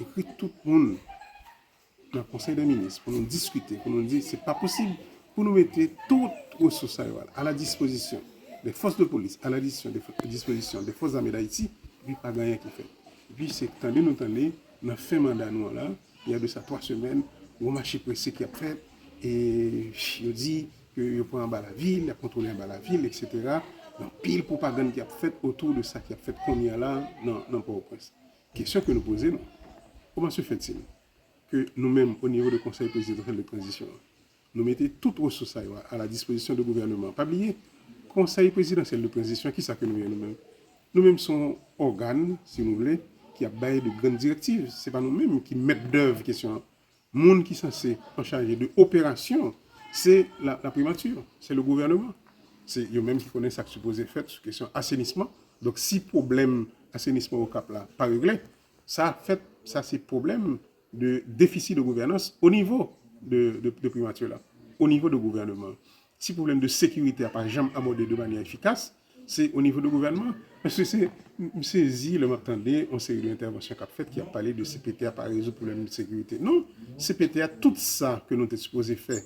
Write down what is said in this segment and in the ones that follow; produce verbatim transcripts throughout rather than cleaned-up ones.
Ekri tout moun nan Konsèy dè Minis pou nou diskite, pou nou di se pa posib pou nou mete tout resous sa yo a la dispozisyon de fòs de polis, a la dispozisyon de fòs zame d Ayiti, epi pa gen anyen ki fèt. Epi se tande nou tande, nan fen manda nou an la, il y a de ça twa semèn, gwo mache prese ki ap fèt, e yo di ke yo pran anba lavil, y ap kontwole anba lavil, et cetera. Anpil pwopagann ki ap fèt otou de sa ki ap fèt kounye a la nan, nan Pòtoprens. Kesyon ke nou poze nou, comment se fait-il ke nou menm, o nivo de Konsèy Prezidansyèl de Tranzisyon an, nou mete tout resous sa yo a la dispozisyon de gouvènman an? Pa bliye, Konsèy Prezidansyèl de Tranzisyon, kisa ke nou ye nou menm? Nou menm se yon ògàn, si nou vle, ki ap bay de grann direktiv. Se pa nou menm ki mèt dèv kesyon an. Moun ki sanse anchaje de operasyon, se la, la primati, se le gouvènman. Se yo menm ki konnen sa k sipoze fèt sou kesyon asenisman. Donk, si pwoblèm asenisman Okap la pa regle, sa ap fèt, sa se pwoblèm de defisi de gouvènans o nivo de, de, de primati la, o nivo de gouvènman. Si pwoblèm de sekirite a pa janm abòde de manyè efikas, se o nivo de gouvènman. Paske se, m sezi lè m ap tande yon seri de entèvansyon k ap fèt ki ap pale de C P T a pa rezoud pwoblèm de sekirite. Non, C P T a, tout sa ke nou te sipoze fè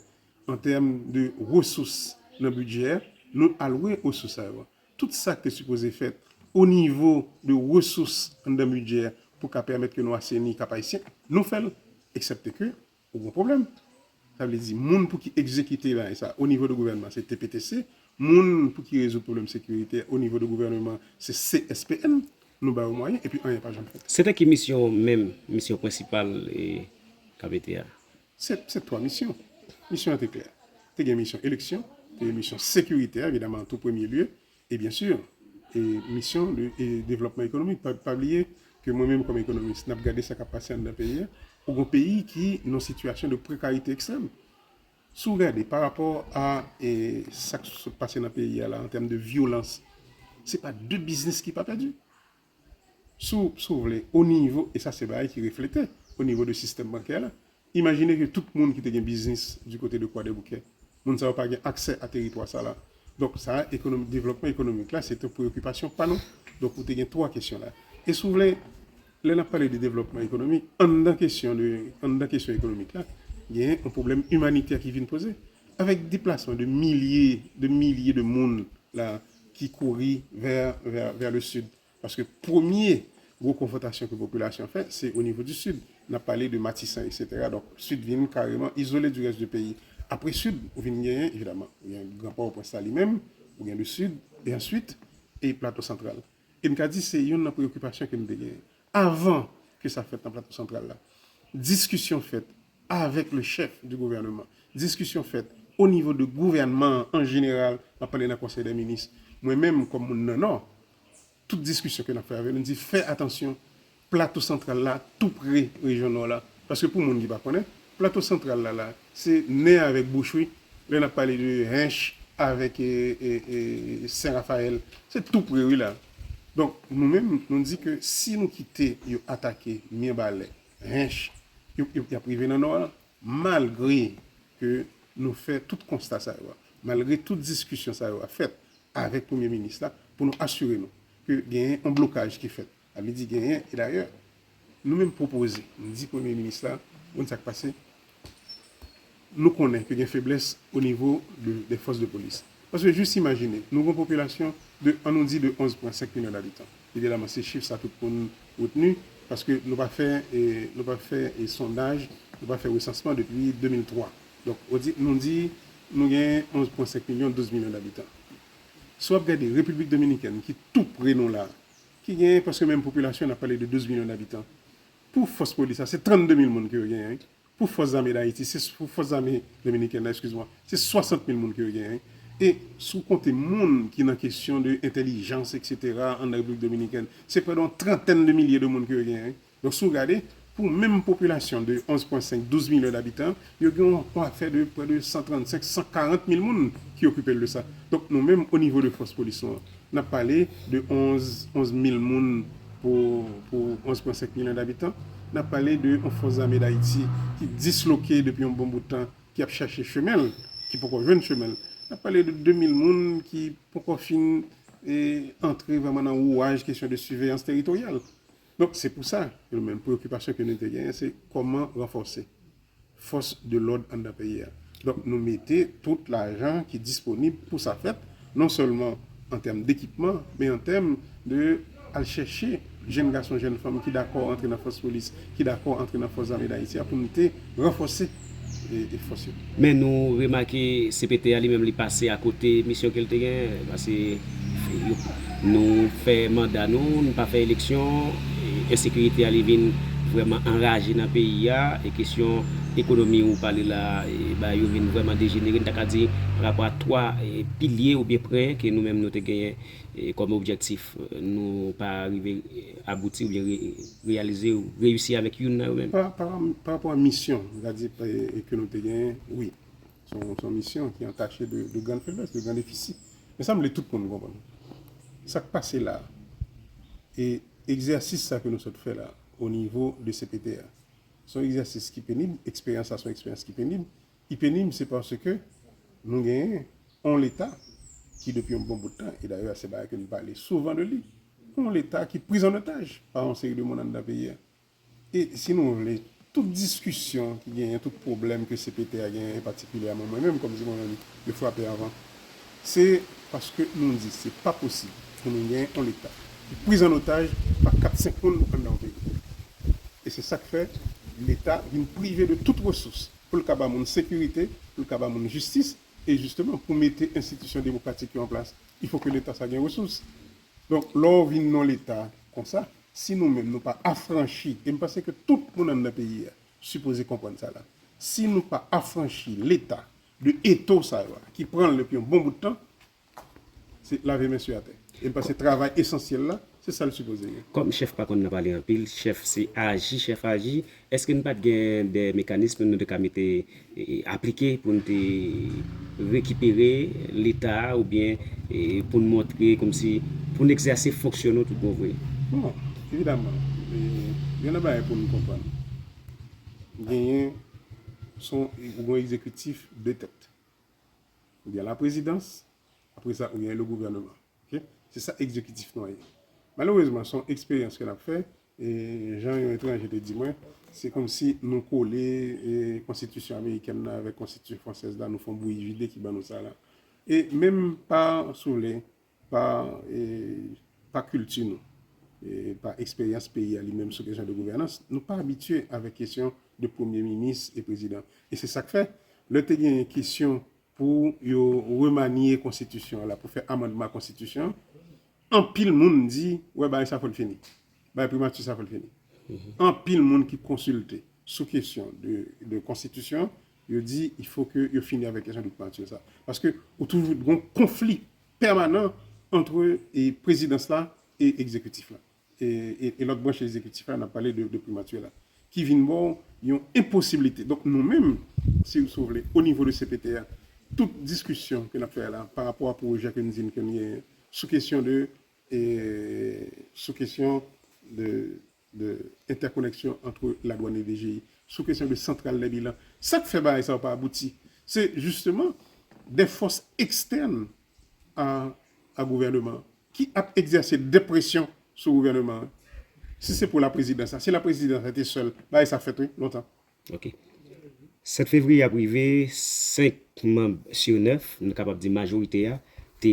an tèm de resous nan bidjè, nou alwe resous sa yo. Tout sa ki te sipoze fèt o nivo de resous anndan bidjè pou ka pèmèt ke nou aseni Kap Ayisyen, nou fè l, eksèpte ke ou gen pwoblèm. Sa vle di, moun pou ki egzekite bagay sa o nivo de gouvènman, se T P T C. Moun pou ki rezoud pwoblèm sekirite o nivo de gouvènman, se C S P N. Nou ba yo mwayen, epi anyen pa janm fèt. Se te ki misyon menm, misyon prensipal e K P T a? Se, se twa misyon. Misyon an te klè. Te gen misyon eleksyon, te gen misyon sekirite, evidaman, an tou premye lye, e byen si, e misyon de, e devlòpman ekonomik. Pa, pa bliye ke mwen menm kòm ekonomis, n ap gade sa k ap pase anndan peyi a. Ou gon peyi ki nan sitiyasyon de prekarite ekstrèm. Si w gade pa rapò a, e, sa k sot pase nan peyi a la, an tèm de vyolans, se pa de biznis ki pa pèdi. Si w, si w vle, o nivo, e sa se bagay ki reflete o nivo de sistèm bankè la, imajine ke tout moun ki te gen biznis di kote de Kwadèboukè, moun sa yo pa gen aksè a teritwa sa la. Donk, sa a, ekonomi, devlòpman ekonomik la, se te preyokipasyon pa nou. Donk, ou te gen twa kesyon la. E si w vle, lè n ap pale de devlòpman ekonomik, anndan kesyon de, anndan kesyon ekonomik la, gen yon pwoblèm imanitè ki vin poze. Avèk deplasman de milye, de milye de moun la ki kouri vè, vè, vè le sid. Paske premye gwo konfwontasyon ke popilasyon fè, se o nivo di sid. N ap pale de Matisan, et cetera. Donk, sid vin kareman izole du rès de peyi. Apre sid, ou vin genyen, evidaman, ou gen Gran Pòtoprens la li menm, ou gen le sid, e answit, e Plato Santral. E m ka di se youn nan preyokipasyon ke m te genyen. Avan ke sa fèt nan Plato Santral la, diskisyon fèt avèk le chèf du gouvènman. Diskisyon fèt o nivo de gouvènman an jeneral, m ap pale nan Konsèy dè Minis. Mwen menm, kòm moun nan Nò, tout diskisyon ke n ap fè avè l, n di fè atansyon, Plato Santral la tou pre rejyon Nò la. Paske pou moun ki pa konnen, Plato Santral la, la, se nen avèk bouch, wi. Lè n ap pale de Hench avèk, e, e, e, Sen Rafayèl, se tou pre, wi, la. Donk, nou menm, nou di ke si nou kite yo atake Myenbalè, Hench, yo, yo, y ap rive nan Nò a. Malgre ke nou fè tout konsta sa yo a, malgre tout diskisyon sa yo a fèt avèk Premye Minis la, pou nou asire nou ke genyen yon blokaj ki fèt. Sa vle di genyen, e dayè, nou menm pwopoze, nou di Premye Minis la, ou konn sa k pase, nou konnen ke gen feblès o nivo de, de fòs de polis. Paske jis imajine, nou gen yon popilasyon de, ann nou di de onz pwen senk milyon dabitan. Evidaman, se chif sa tout moun retni, paske nou pa fè, e, nou pa fè, e, sondaj, nou pa fè resansman depi de mil twa. Donk, ou di, nou di, nou gen onz pwen senk milyon, douz milyon dabitan. Si w ap gade Repiblik Dominikèn, ki tou pre nou la, ki gen prèske menm popilasyon, n ap pale de douz milyon dabitan. Pou fòs polis la, se trannde mil moun ke yo genyen, wi. Pou fòs zame d Ayiti, se pou fòs zame dominikèn la, eskize mwa, se swasant mil moun ke yo genyen. E si w konte moun ki nan kesyon de entèlijans, et cetera, an Repiblik Dominikèn, se prè de yon trantèn de milye de moun ke yo genyen. Donk, si w gade, pou menm popilasyon de onz pwen senk, douz milyon dabitan, yo gen yon afè de prè de san trannsenk, san karant mil moun ki okipe l de sa. Donk, nou menm, o nivo de fòs polis nou an, n ap pale de onz, onz mil moun pou, pou onz pwen senk milyon dabitan. N ap pale de yon fòs zame d Ayiti ki disloke depi yon bon bout tan, ki ap chache chemen l, ki poko jwenn chemen l. N ap pale de de mil moun ki poko fin, e, antre vrèman nan wouraj kesyon de siveyans teritoryal. Donk, se pou sa ke nou menm, preyokipasyon ke nou te genyen, se kòman ranfòse fòs de lòd anndan peyi a. Donk, nou mete tout lajan ki disponib pou sa fèt, non sèlman an tèm dekipman, men an tèm de al chèche jèn gason, jèn fanm ki dakò antre nan fòs polis, ki dakò antre nan fòs zame Dayiti a, pou nou te ranfòse e, e fòs yo. Men nou remake C P T a li menm li pase akote misyon ke l te gen, paske nou fè manda nou, nou pa fè eleksyon, e ensekirite a li vin vrèman anraje nan peyi a, e kesyon ekonomi ou pale la, e bagay yo vin vrèman dejenere, n ta ka di, parapò a twa, e, pilye oubyen pwen ke nou menm nou te genyen, e, kòm objektif, nou pa rive, e, abouti oubyen re-, reyalize ou reyisi avèk youn nan yo menm. Pa, pa, pa rapò a misyon, n ka di, e, ke nou te genyen, wi. Se yon, se yon misyon ki antache de, de grann feblès, de grann defisi. Men sa m vle tout moun konprann. Sa k pase la, e egzèsis sa ke nou sot fè la, o nivo de C P T a, se yon egzèsis ki penib, eksperyans sa se yon eksperyans ki penib. Li penib, se paske nou genyen yon Leta ki depi yon bon bout tan, e dayè se bagay ke nou pale souvan de li, yon Leta ki priz an otaj pa yon seri de moun anndan peyi a. E si nou vle, tout diskisyon ki genyen, tout pwoblèm ke C P T a genyen, patikilyèman mwen menm, kòm di mwen menm, yo frape avan, se paske nou di se pa posib pou nou genyen yon Leta ki priz an otaj pa kat senk moun anndan yon peyi. E se sa k fè Leta vin prive de tout resous pou l ka ba moun sekirite, pou l ka ba moun jistis, e jisteman pou mete enstitisyon demokratik yo an plas, il faut que Leta sa gen resous. Donk, lè w vin nan Leta konsa, si nou menm nou pa afranchi, e m panse ke tout moun anndan peyi a sipoze konprann sa la, si nou pa afranchi Leta de eto sa yo a, ki pran l depi yon bon bout tan, se lave men sou atè. E m panse travay esansyèl la, se sa l sipoze ye. Kòm chèf pa konn nan pale anpil, chèf se aji, chèf aji, èske n pa t gen de mekanism nou te ka mete, e, aplike pou n te rekipere Leta a oubyen, e, pou n montre kòmsi, pou n egzèse fonksyon nou tout bon vre? Bon, evidaman, e, gen yon bagay pou n konprann. Genyen, se yon, ou gen yon egzekitif de tèt. Ou gen laprezidans, apre sa, ou gen le gouvèneman. Ok? Se sa egzekitif nou an ye. Malerezman, se yon eksperyans ke n ap fè, e jan yon etranje te di mwen, se kòmsi nou kole, e, konstitisyon amerikèn nan avèk konstitisyon fransèz la, nou fè yon bouyi vide ki ban nou sa la. E menm pa, si w vle, pa, e, pa kilti nou, e pa eksperyans peyi a li menm sou kesyon de gouvènans, nou pa abitye avèk kesyon de premye minis e prezidan. E se sa k fè, lè te genyen kesyon pou yo remanye konstitisyon an la, pou fè amandman a konstitisyon an, anpil moun di, wè, bagay sa fò l fini. Bagay primati sa fò l fini. Anpil moun ki konsilte sou kesyon de, de konstitisyon, yo di, il faut que yo fini avèk kesyon de primati sa. Paske ou toujou gen yon konfli pèmanan antre, e, prezidans la e egzekitif la. E, e, e lòt branch egzekitif la, n ap pale de, de primati la, ki vin ba w yon enposiblite. Donk, nou menm, si, si w vle, o nivo de C P T a, tout diskisyon ke n ap fè la, pa rapò a pwojè ke n di n ke n genyen, sou kesyon de, e, sou kesyon de, de entèkoneksyon ant ladwann e D G I, sou kesyon de santral de bilan, sa k fè bagay sa yo pa abouti, se jisteman de fòs ekstèn a, a gouvèneman an ki ap egzèse de presyon sou gouvèneman an. Si se pou laprezidans la, si laprezidans la te sèl, bagay sa fèt, wi, lontan. Ok. Sèt fevriye ap rive, senk manm sou nèf, nou kapab di majorite a, te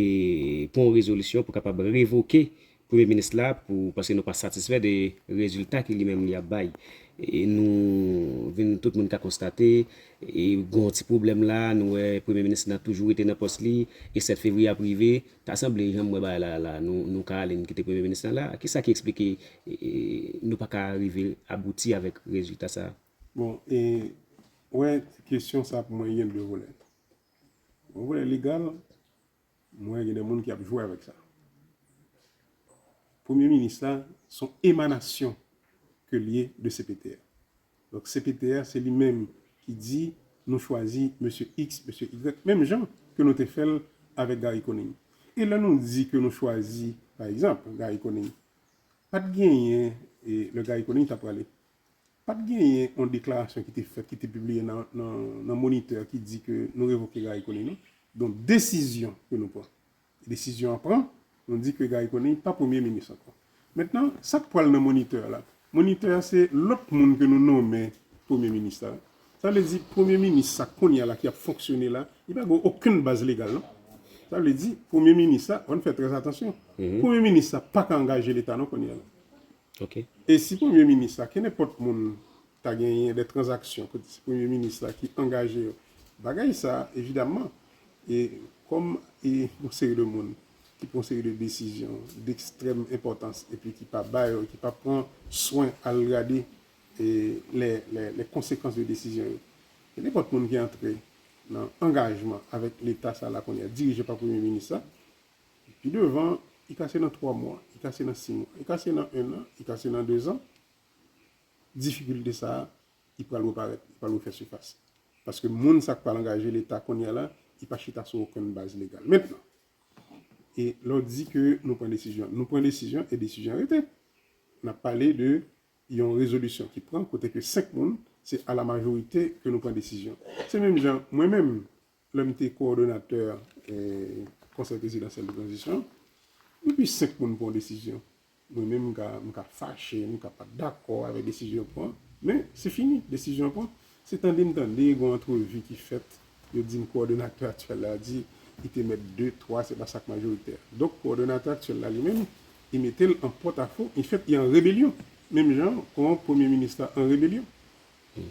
pran yon rezolisyon pou kapab revoke premye minis la, pou, paske nou pa satisfè de rezilta ke li menm li ap bay. E nou vin, tout moun ka konstate, e gen yon ti pwoblèm la, nou wè premye minis la toujou rete nan pòs li, e sèt fevriye ap rive, ta sanble jan m wè bagay la, la, nou, nou ka ale n kite premye minis la la. Kisa ki eksplike, e, e, nou pa ka rive abouti avèk rezilta sa a? Bon, e, wè, kesyon sa pou mwen gen de volè. Yon volè legal, mwen gen de moun ki ap jwe avèk sa. Premye minis la, se yon emanasyon ke l ye de C P T A. Donk, C P T A, se li menm ki di, nou chwazi mesye X, mesye Y, menm jan ke nou te fè l avèk Garry Conille. E lè nou di ke nou chwazi, pa egzanp, Garry Conille, pa t genyen, e lè Garry Conille t ap prale, pa t genyen yon deklarasyon ki te fèt, ki te pibliye nan, nan, nan Moniteur ki di ke nou revoke Garry Conille, non. Donk, desizyon ke nou pran. Desizyon an pran, nou di ke Garry Conille pa premye minis ankò. Mentnan, sa k pral nan monitè a la? Monitè a se lòt moun ke nou nonmen premye minis la. Sa vle di, premye minis sa kounye a la ki ap fonksyone la, li pa gen okenn baz legal, non. Sa vle di, premye minis la, ann fè trè atansyon. Premye minis la pa ka angaje Leta, non, kounye a la. Ok. E si premye minis la, ke nenpòt moun ta genyen de tranzaksyon kote se premye minis la ki angaje yo, bagay sa, evidamman, e kòm e yon seri de moun ki pran yon seri de desizyon dekstrèm enpòtans epi ki pa bay, ki pa pran swen al gade e lè, lè, lè konsekans de desizyon yo. E nenpòt moun ki antre nan angajman avèk Leta sa la kounye a, dirije pa premye minis la, pi devan, li ka se nan twa mwa, li ka se nan sis mwa, li ka se nan en an, li ka se nan dezan, difikilte sa a, li pral reparèt, li pral refè sifas. Paske moun sa k pral angaje Leta kounye a la, li pa chita sou okenn baz legal. Mentnan, e lè w di ke nou pran desizyon, nou pran desizyon e desizyon rete. N ap pale de yon rezolisyon ki pran kote ke senk moun, se a la majorite ke nou pran desizyon. Se menm jan, mwen menm, lè m te kowòdonatè e, Konsèy Prezidansyèl de Tranzisyon, depi senk moun pran yon desizyon, mwen menm m ka, m ka fache, m ka pa dakò avèk desizyon yo pran, men se fini, desizyon yo pran. Se tande m tande, gen yon antrevi ki fèt, yo di m kowòdonatè aktyèl la di li te mèt de, twa, se pa sa k majoritè. Donk, kowòdonatè aktyèl la li menm, li mete l an pòtafo, li fèt, li an rebelyon. Menm jan, kòman premye minis la an rebelyon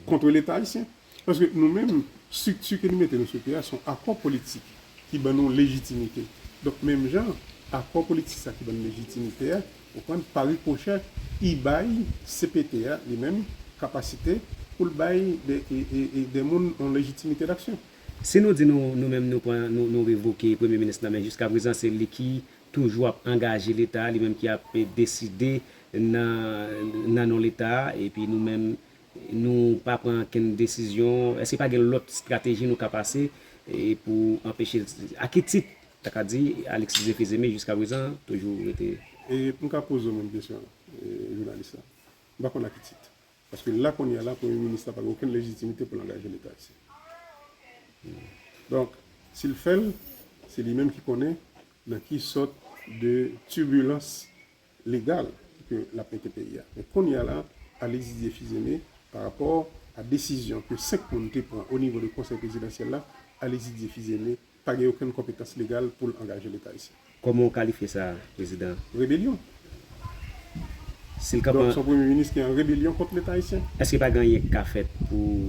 kont Leta ayisyen. Paske nou menm, estrikti ke nou mete nou sou pye a, se yon akò politik ki ban nou lejitimite. Donk, menm jan, akò politik sa ki ban nou lejitimite a, ou konprann, pa ripochè, li bay C P T a, li menm, kapasite pou l bay de, e, e, e, de moun yon lejitimite daksyon. Si nou di nou, nou menm nou pran, nou, nou revoke premye minis la, men jiskaprezan se li ki toujou ap angaje Leta, li menm ki ap deside nan, nan non Leta, epi nou menm nou pa pran okenn desizyon, èske pa gen lòt estrateji nou ka pase e pou anpeche, a ki tit, ta ka di, Alexis Didier Fils-Aimé jiskaprezan toujou rete? E m ka poze w menm kesyon, e, jounalis la. M pa konn a ki tit. Paske la kounye a la, premye minis la pa gen okenn lejitimite pou l angaje Leta ayisyen. Donk, si l fè l, se li menm ki konnen nan ki sòt de tibilans legal ke l ap mete peyi a. Men kounye a la, Alexis Didier Fils-Aimé, pa rapò a desizyon ke senk moun te pran o nivo de Konsèy Prezidansyèl la, Alexis Didier Fils-Aimé pa gen okenn konpetans legal pou l angaje Leta ayisyen. Kòman w kalifye sa, Prezidan? Rebelyon. Si l ka pran, Donk, se yon premye minis ki an rebelyon kont Leta ayisyen. Èske pa gen anyen k ka fèt pou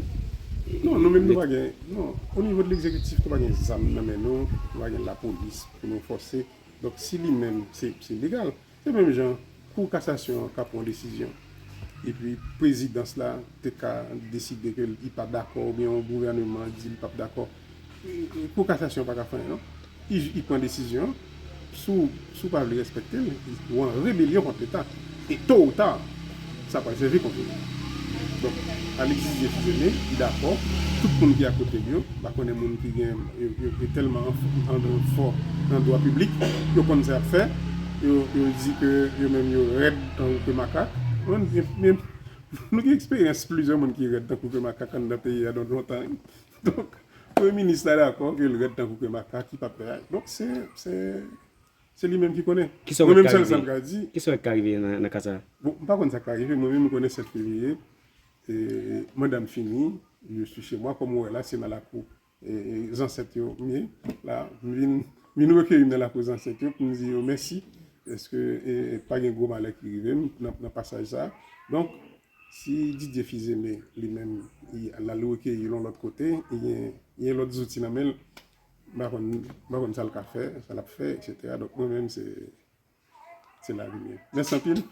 Non, nou menm nou pa gen, non, o nivo de legzekitif, nou pa gen zam nan men nou, nou pa gen lapolis pou nou fòse. Donk, si li menm, se, se legal. Se menm jan, Kou Kasasyon an ka pran yon desizyon. Epi, prezidans la te ka deside ke li pa dakò, oubyen yon gouvèneman di li p ap dakò. Kou Kasasyon pa ka fè anyen, non. Li, li pran desizyon, si w, si w pa vle respekte l, ou an rebelyon kont Leta. E to ou ta, sa pral sèvi kont ou. Donk, Alexis Didier Fils-Aimé, li dakò, tout moun ki akote l yo, m pa konnen moun ki gen, yo, yo, yo tèlman an, an, fò nan dwa piblik, yo konn sa y ap fè, yo, yo di ke yo menm yo rèd tankou ke makak. Men, men, nou gen eksperyans plizyè moun ki rèd tankou ke makak anndan peyi a nan lontan, wi. Donk, premye minis la dakò ke l rèd tankou ke makak, li p ap fè anyen. Donk, se, se, se li menm ki konnen. Kisa w wè k ka rive? Kisa w wè k ka rive nan, nan ka sa? Bon, m pa konn sa k ka rive. Mwen menm, m konnen sèt fevriye, e, manda m fini, je suis chez moi, kòm ou wè la, se nan lakou, e, e, zansèt yo m ye. La, m vin, vin rekeyi m nan lakou zansèt yo pou m di yo mèsi, paske, e, pa gen gwo malè ki rive m nan, nan pasaj sa. Donk, si Didier Fils-Aimé, li menm, li al rekeyi l yon lòt kote, li gen, li gen lòt zouti nan men l, m pa konn, m pa konn sa l ka fè, sa l ap fè, etsetera. Donk, mwen menm, se, se lavi m ye. Mèsi anpil.